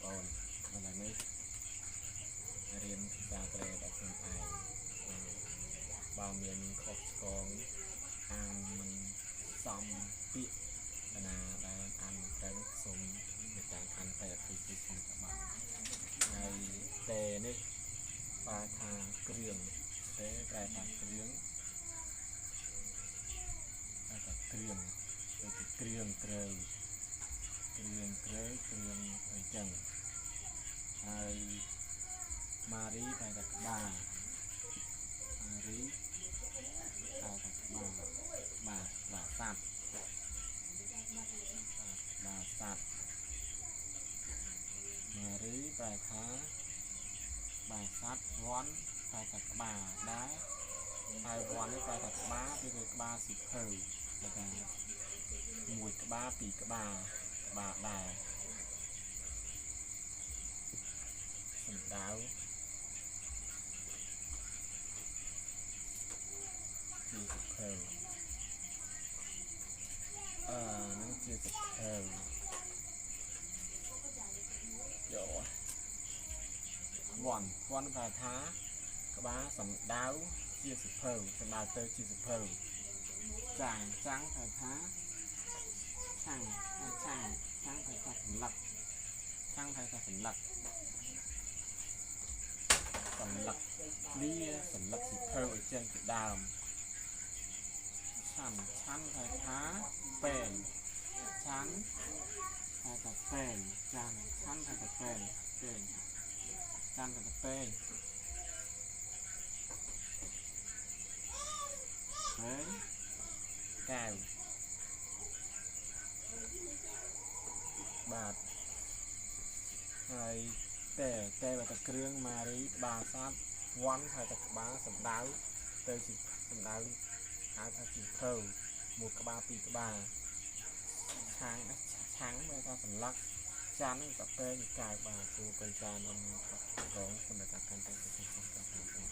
ប្អូនឥឡូវនេះរៀនភាសាកូរ៉េដល់ខ្លួនឯងបើមានខុសឆ្គងអានមិនសមពាក្យណាដែលអានមិនត្រូវសូមមេត្តាខន្តីអភ័យទោសផងបាទហើយតេនេះប្រែថាគ្រឿងតេប្រែថាគ្រឿងប្រែថាគ្រឿងដូចជាគ្រឿងគ្រើគ្រឿងគ្រើគ្រឿងអីចឹងហើយម៉ារីប្រែថាក្បាលម៉ារីប្រែថាក្បាលបាទក្បាលសត្វក្បាលសត្វម៉ារីប្រែថាក្បាលសត្វវ៉ាន់ប្រែថាក្បាលដែរហើយវ៉ាន់នេះប្រែថាក្បាលវាគឺក្បាលស៊ីភៅគេថាមួយក្បាលពីរក្បាលក្បាលដែរសំដៅជាសភៅអឺនឹងជាសភៅយោវ៉ាន់វ៉ាន់ប្រែថាក្បាលសំដៅជាសភៅសំដៅទៅជាសភៅចាងចាងប្រែថាឆាំងឆាំងឆាំងប្រែថាសន្លឹកឆាំងប្រែថាសន្លឹកសន្លឹកលាសន្លឹកសិភៅឲ្យចេញពីដើមឆាន់ឆាន់ប្រែថាពែងឆាន់ប្រែថាពែងចានឆាន់ប្រែថាពែងពែងចានប្រែថាពែងពែងកែវបាទហើយតែតែបើតែគ្រឿងម៉ារីក្បាលសត្វវ៉ាន់ហើយតែក្បាលសំដៅទៅជាសំដៅហៅថាជាភៅមួយក្បាលពីរក្បាលឆាងឆាំងមើលថាសន្លឹកចានហ្នឹងកាហ្វេកែវបាទគូកូនចានអមកងសម្រាប់ការកាន់តែទៅក្នុងតាមបង